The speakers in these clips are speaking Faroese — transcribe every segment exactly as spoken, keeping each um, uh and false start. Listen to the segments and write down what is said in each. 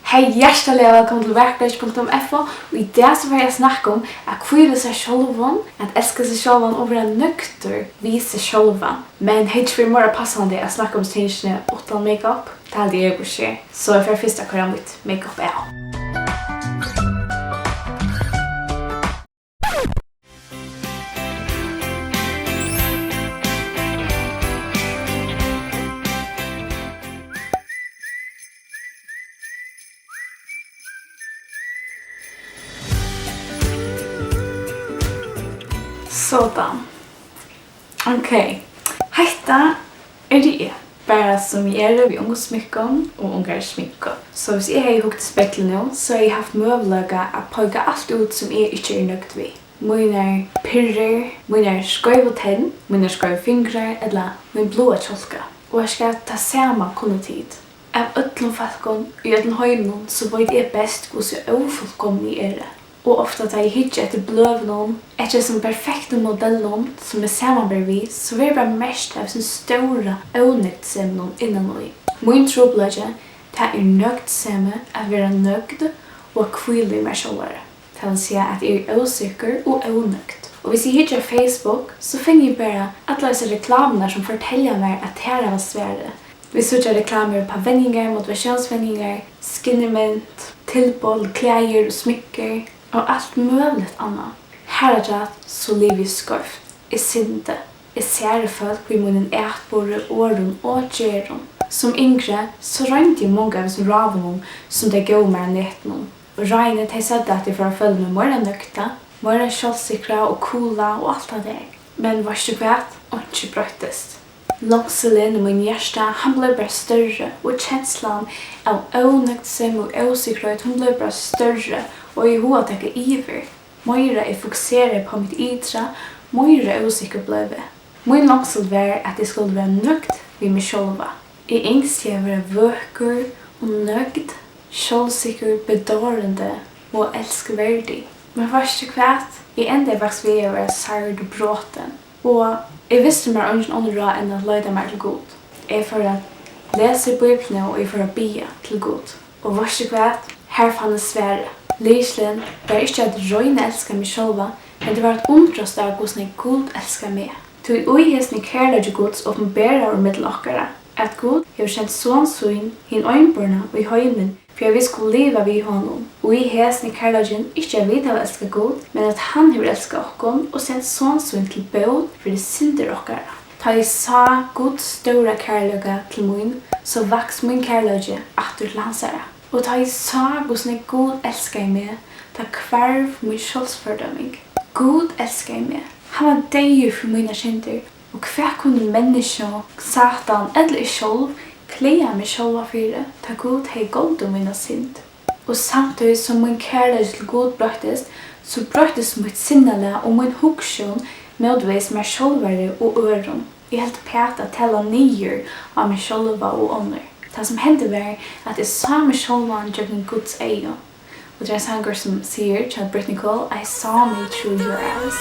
Hey, hjartaliga vælkomin til Vakurleiki punktum F O. Og í dag so fari eg at snakka um at hvíla í sær sjálvum, at elska seg sjálvan og vera nøgdur við seg sjálvan. Men hetta er meira passandi at snakka um tingini uttan make-up. Tað haldi eg er burtur. So eg fari fyrst at koyra mítt make-up av. Sådan. Ok. Hetta eri eg. Bara sum eg eri, við ongum smúkkum og ongari sminku. So hvis eg hevði hugt í speglið nú, so hevði eg havt møguleika at peika alt út, sum eg ikki eri nøgd við. Mínar pirrur, mínar skeivu tenn, mínar skeivu fingrar ella mín bláa kjálka. Og veitst hvat, tað sama kunnu tit. Av øllum fólkum í øllum heiminum, so veit eg best, hvussu ófullkomin eg eri. Og ofta, tá eg hyggi eftir bløðunum, eftir hesum perfektu modellunum, sum eg samanberi við, so verði eg bara merkt av hesum stóra ónøgdseminum innan í. Mín trupulleiki, tað er nøgdsemi, at vera nøgd og at hvíla í mær sjálvari. Tað vil siga, at eg eri ósikkur og ónøgd. Og hvis eg hyggi á Facebook, so finni eg bara allar hesar reklamurnar, sum fortelja mær, at tær hava svarið. Vit síggja reklamur upp á venjingar, motivatiónsvenjingar, skinny mint, tilboð til klæðir og smúkkur og alt møguligt annað. Harafturat so livi eg skeivt. Eg syndi. Eg særi fólk við mínum atburði, orðum og gerðum. Sum yngri so royndi eg mong av hesum ráðunum, sum tey góvu mær á netinum. Og ráðini, tey søgdu, at eg fór at føla meg meira nøgda, meira sjálvsikra og kula og alt tað har. Men veitst tú hvat? Einki broyttist. Longsulin í mínum hjarta, hann bleiv bara størri, og kenslan av ónøgdsemi og ósikkerheit, hon bleiv bara størri, og eg hug at taka yvir. Meira eg fokuseraði upp á mítt ytra, meira ósikkur bleiv eg. Mín longsul var, at eg skuldi vera nøgd við meg sjálva. Eg ynskti at vera vøkur og nøgd, sjálvsikkur, bedárandi og elskverdig. Men veitst tú hvat? Eg endaði faktiskt við at vera særd og brotin. Og eg visti mær eingin onnur ráð enn at leita mær til Gud. Eg fór at lesa í Bíbliuni og eg fór at biðja til Gud. Og veitst tú hvat? Har fann eg svarið. Lykilin var ikki at royna at elska meg sjálva, men tað var at undrast av, hvussu nógv Gud elskar meg. Tí í hesum er kærleiki Guds opinberaður millum okkara, at Gud hevur sent Son sín, hin einborna, í heimin, fyri at vit skulu liva við honum. Og í hesum er kærleikin, ikki at vit hava elskað Gud, men at hann hevur elskað okkum og sent Son sín til bót fyri syndir okkara. Tá eg sá Guds stóra kærleika til mín, so vaks mín kærleiki aftur til hansara. Og tá eg sá, hvussu nógv Gud elskaði meg, tá hvarv mín sjálvsfordøming. Gud elskaði meg. Hann var deyður fyri mínar syndir. Og hvat kunnu menniskju, Satan ella eg sjálv klaga meg sjálva fyri, tá Gud hevði goldið mína synd? Og samtíðis sum mín kærleiki til Gud broyttist, so broyttist mítt sinnalag og mín hugsjón mótvegis mær sjálvari og øðrum. Eg helt uppat at tala niður á meg sjálva og onnur. Tað, sum hendi, var, at eg sá meg sjálvan gjøgnum Guds eygu. Og tað er ein sangur, sum sigur, hjá Britt Nicole, "I saw me through your eyes."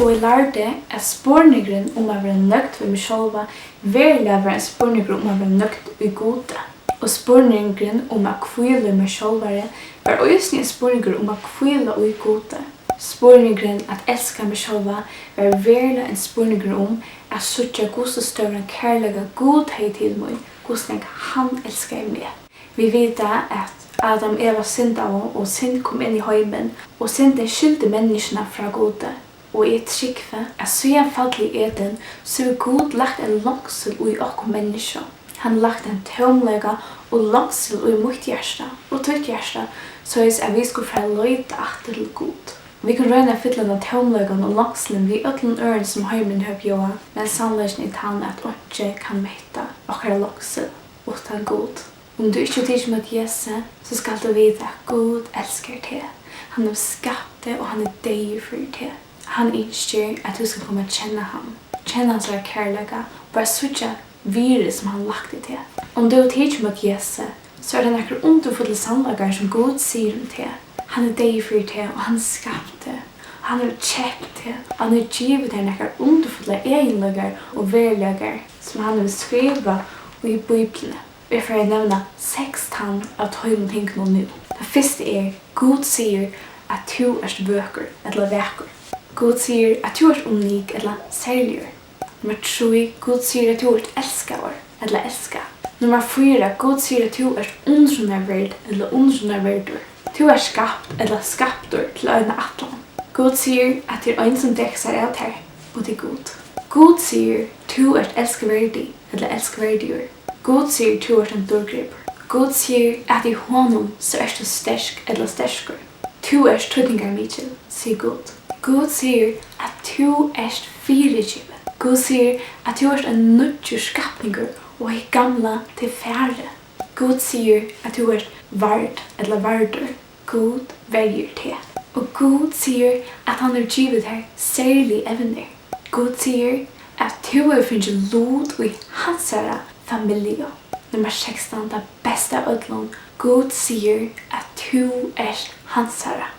Og eg lærdi, at spurningurin um at vera nøgd við meg sjálva veruliga var ein spurningur um at vera nøgd í Gudi. Og spurningurin um at hvíla í mær sjálvari var eisini ein spurningur um at hvíla í Gudi. Spurningurin at elska meg sjálva var veruliga ein spurningur um at síggja, hvussu stóran kærleika Gud hevði til mín, hvussu nógv hann elskaði meg. Vit vita, at Adam og Eva syndaðu, og synd kom inn í heimin, og syndin skildi menniskjuna frá Gudi. Og eg trúgvi, at síðan fallið í Eden, so hevur Gud lagt ein longsul í okkum menniskju. Hann hevur lagt ein tómleika og longsul í mítt hjarta og títt hjarta, soleiðis at vit skulu fara at leita aftur til Gud. Vit kunnu royna at fylla henda tómleikan og longsulin við øllum øðrum, sum heimurin hevur at bjóða, men sannleikin er tann, at einki kann metta okkara longsul uttan Gud. Um tú ikki hevur tikið ímóti Jesusi, so skalt tú vita, at Gud elskar teg. Hann hevur skapt teg, og hann er deyður fyri teg. Hann ynskir, at tú skal koma at kenna hann. Kenna hansara kærleika, og bara síggja virðið, sum hann lagt í teg. Um tú hevur tikið ímóti Jesusi, so er tað nakrir undurfullir sannleikar, sum Gud sigur um teg. Hann er deyður fyri teg, og hann skapti teg. Og hann hevur keypt teg, og hann hevur givið tær nakrar undurfullar eginleikar og veruleikar, sum hann hevur skrivað í Bíbliuni. Eg fari at nevna sekstan av teimum tingunum nú. Tað fyrsta er, Gud sigur, at tú ert vøkur ella vakur. Gud sigur, at tú ert unik ella serligur. Nummar trý, Gud sigur, at tú ert elskaður ella elskað. Nummar fýra, Gud sigur, at tú ert undrunarverd ella undrunarverdur. Tú ert skapt ella skaptur til eina ætlan. Gud sigur, at tað er ein, sum dekur sær av tær, og tað er Gud. Gud sigur, tú ert elskaverdig ella elskaverdigur. Gud sigur, tú ert ein dýrgripur. Gud sigur, at í honum so ert tú sterk ella sterkur. Tú ert týdningarmikil, sigur Gud. Gud sigur, at tú ert fyrigivin. Gud sigur, at tú ert ein nýggjur skapningur, og hitt gamla, tað er farið. Gud sigur, at tú ert vard ella vardur. Gud verjir teg. Og Gud sigur, at hann hevur givið tær serlig evnir. Gud sigur, at tú hevur fingið lut í hansara familju. Nummar sekstan, tað besta av øllum. Gud sigur, at tú ert hansara.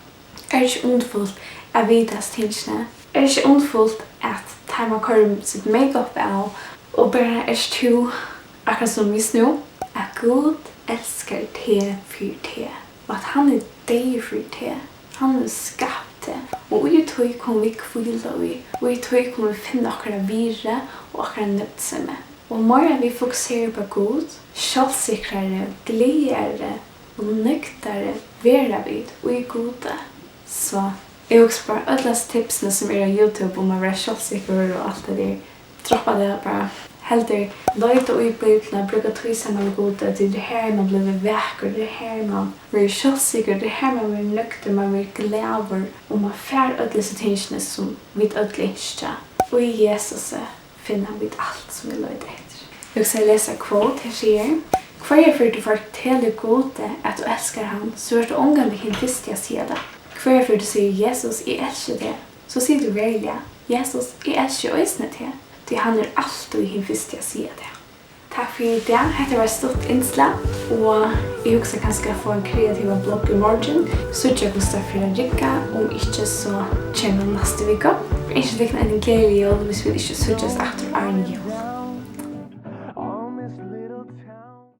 Er ikki undurfult at vita hasi tingini? Er ikki undurfult, at tá man koyrir sítt make-up av, og bara ert tú, akkurát sum júst nú, at Gud elskar teg fyri teg, og at hann er deyður fyri teg. Hann hevur skapt teg, og í tí kunnu vit hvíla í, og í tí kunnu vit finna okkara virði og okkara nøgdsemi. Og meira vit fokusera upp á Gud, sjálvsikrari, glaðari og nøgdari verða vit í Gudi. So eg hugsi bara, øll hasi tipsini, sum eru á YouTube um at vera sjálvsikrur og alt tað der, droppa tað bara. Heldur leita í Bíbliuni, brúka tíð saman við Gudi, tí tað er har, man blívur vakur, tað er har, man verður sjálvsikrur, tað er har, man verður nøgdur, man verður glaður, og man fær øll hesi tingini, sum vit øll ynskja. Og í Jesusi finna vit alt, sum vit leita eftir. Eg hugsi, eg lesi eitt quote. Her sigur: Hvørja ferð tú fortelur Gudi, at tú elskar hann, so ert tú ongantíð hin fyrsti at siga tað. Hvørja ferð tú sigur: Jesus, eg elski teg, so sigur tú veruliga: Jesus, eg elski eisini teg, tí hann er altíð hin fyrsti at siga tað. Takk fyri í dag. Hetta var eitt stutt innslag, og eg hugsi kanska at fáa ein kreativan blogg í morgin. Síggja, hvussu tað fer at rigga. Um ikki, so kemur næstu viku. Eg ynski tykkum eini gleðilig jól, hvis vit ikki síggjast aftur áðrenn jól.